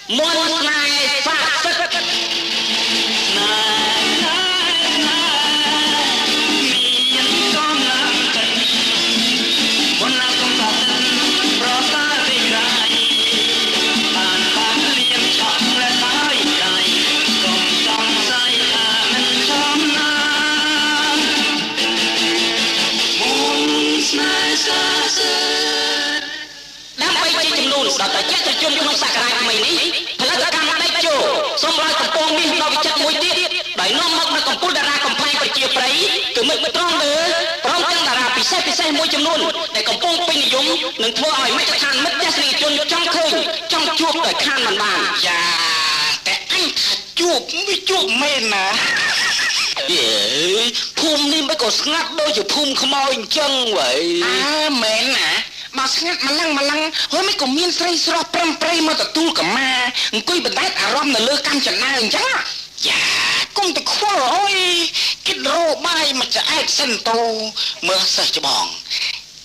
មន្តស្នេហ៍សាកសិទ្ធស្នេហ៍ស្នេហ៍ស្នេហ៍មានកម្លាំងចិត្តមុនណាកុំសាសិទ្ធប្រសើរពេករៃបានបានលៀមឆក់ផ្លែហើយដៃកុំសង្ស័យថាមិនចំណានមុនស្នេហ៍សាសិទ្ធដើម្បីជាចំនួនដល់តែជាត្រជុំក្នុងសក្ការៈថ្មីនេះផលិតកម្មដេកជោសូមឲ្យកំពងមាសដ៏វិចិត្រមួយទៀតដោយនាំមកនូវកំពូលតារាកំប្លែងប្រជាប្រិយគឺមិត្តត្រង់លើព្រមទាំងតារាពិសេសពិសេសមួយចំនួនដែលកំពុងពេញនិយមនិងធ្វើឲ្យមជ្ឈដ្ឋានមិត្តទស្សនិកជនចង់ឃើញចង់ជួបដោយខានមិនបាន យ៉ាតែអញថាជួបវាជួបមែនណា យេភូមិនេះមិនក៏ស្ងាត់ដូចជាភូមិខ្មោចអញ្ចឹងវ៉ៃ អើមែនណាបើស្ងាត់ម្លឹងម្លឹងហើយមិនក៏មានស្រីស្រស់ប្រឹមប្រៃមកទទួលកម្មាអង្គុយបណ្ដែតអារម្មណ៍នៅលើកម្មចនាអញ្ចឹងយ៉ាគុំតែខ្វល់អើយគិតរោបាយមកឆ្អែតសិនតោមើលសិស្សច្បង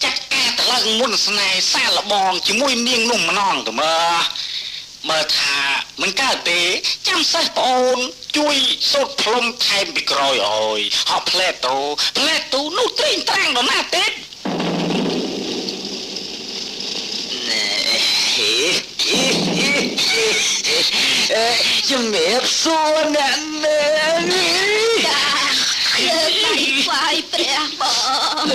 ចាត់ការទៅឡើងមុនស្នេហ៍សាលបងជាមួយនាងនោះម្ដងទៅមើលមើលថាមិនកើតទេចាំសិស្សប្អូនជួយសូត្រផ្លុំថែមពីក្រោយអើយហក់ផ្លែតោផ្លែតូនោះត្រេងត្រាំងដល់ណាទេ ជំរាបសួរអ្នកនាង ចាលើកដៃថ្វាយព្រះបង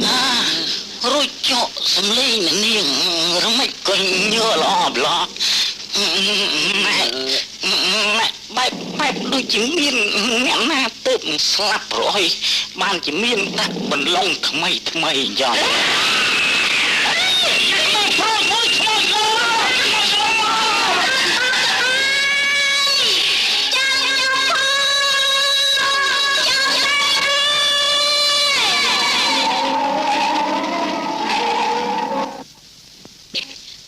អារួចចកសំលេងនាងរមិចក៏ញើល្អប្លោះណែណែបែបបែបដូចជាមានអ្នកណាទៅស្លាប់រយបានជាមានដាក់បន្លងថ្មីថ្មីអញ្ចឹងប្រូចមួយខ្មោចលើ ចាំខ្ញុំផងចាំ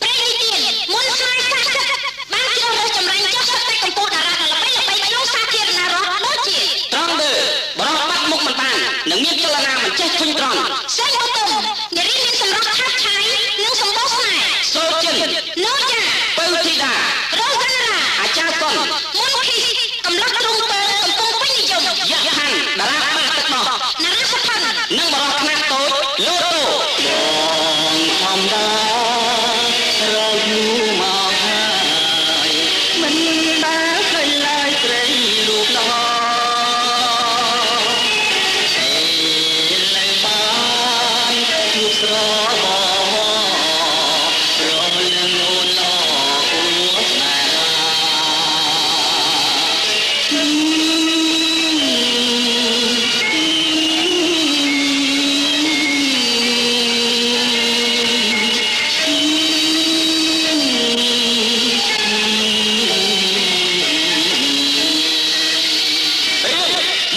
ព្រៃនិទានមុនស្នេហ៍សាកសិទ្ធបានជ្រើសរើសចម្រាញ់ចុះសិតតែកម្ពុជាតារាដ៏ល្បីល្បីក្នុងសាធារណរដ្ឋដូចជា ត្រង់លើបរោះបាត់មុខមិនបាននិងមានចលនាមិនចេះធុញទ្រាន់ សេងអូទុំនារីមានសម្រស់ឆាតឆាយនិងសម្បូរស្នេហ៍ សូចិន ណូចា ពៅធីតា រ៉ូសាន់រ៉ា អាចារ្យសុន មុនឃីសកំឡោះទ្រូងពើកំពុងពេញនិយម យៈហាន់តារាបាក់ទឹកដោះ ណារាសុផាន់ និងបរោះខ្នាតតូចលូតូបងធម្មតារយូរមកហើយមិនដែលឃើញឡើយស្រីរូបល្អឥឡូវបានជួបស្របរលឹងអូនល្អគួរស្នេហា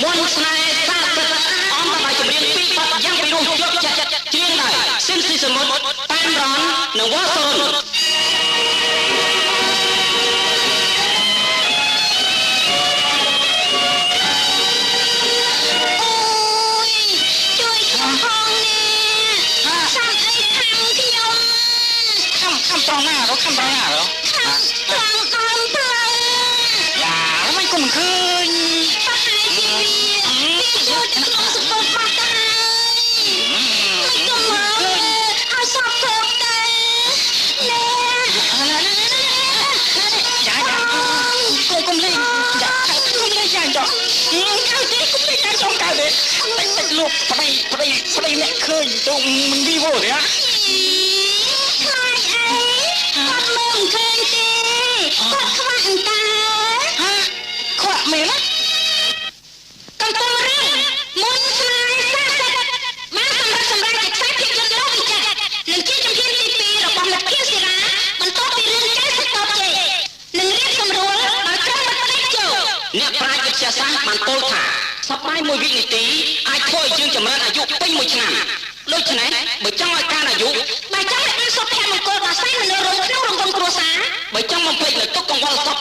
មន្តស្នេហ៍សាសិទ្ធអមដោយចម្រៀងពីរបទយ៉ាងពិរោះជាប់ចិត្តច្រៀងដោយស៊ីនស៊ីសមុទ្រប៉ែនរ៉ននិងវ៉ាសូរុន អូយជួយខ្ញុំផងនេះសាំអីខាំខ្ញុំ ខំខំត្រង់ណារខំត្រង់ណារ ខាំត្រង់ដើមផ្លូវ យ៉ាមិនគុំឃើញ ប្រហែលជាវាចូលទៅក្នុងសពតបាត់ទៅហើយមិនក៏មកឲ្យសពធ្វើទៅណែ យ៉ាយ៉ាគុំគុំលេងយ៉ាគុំលេងយ៉ាចောកៅទេគុំលេងយ៉ាចောកៅទេតិចតិចលោកប្តីប្តីប្តីអ្នកឃើញទៅមិនវីវទេ ខ្លាចអីគាត់មើលមិនឃើញទេគាត់ខ្វាក់អន្តា ហាខ្វាក់មែនណា កំពុងរឿងមុនស្នេហ៍សាសិទ្ធបានសម្រាប់សម្រាប់ជាខ្សែភាពយន្តដ៏វិចិត្រនិងជាជំហានទី2របស់លោកភៀវសេរាបន្ទាប់ពីរឿងចៅសតបជ័យនិងរៀបសម្រួលដោយក្រុមមិត្តដេកជោ អ្នកប្រាជ្ញវិទ្យាសាស្ត្របានពោលថាសប្បាយមួយវិនាទីអាចធ្វើឲ្យយើងចម្រើនអាយុពេញមួយឆ្នាំដូច្នេះបើចង់ឲ្យកើនអាយុ បើចង់ឲ្យបានសុភមង្គលដល់សែនមនោរម្យក្នុងរង្វង់គ្រួសារ បើចង់បំភ្លេចនូវទុក្ខកង្វល់សព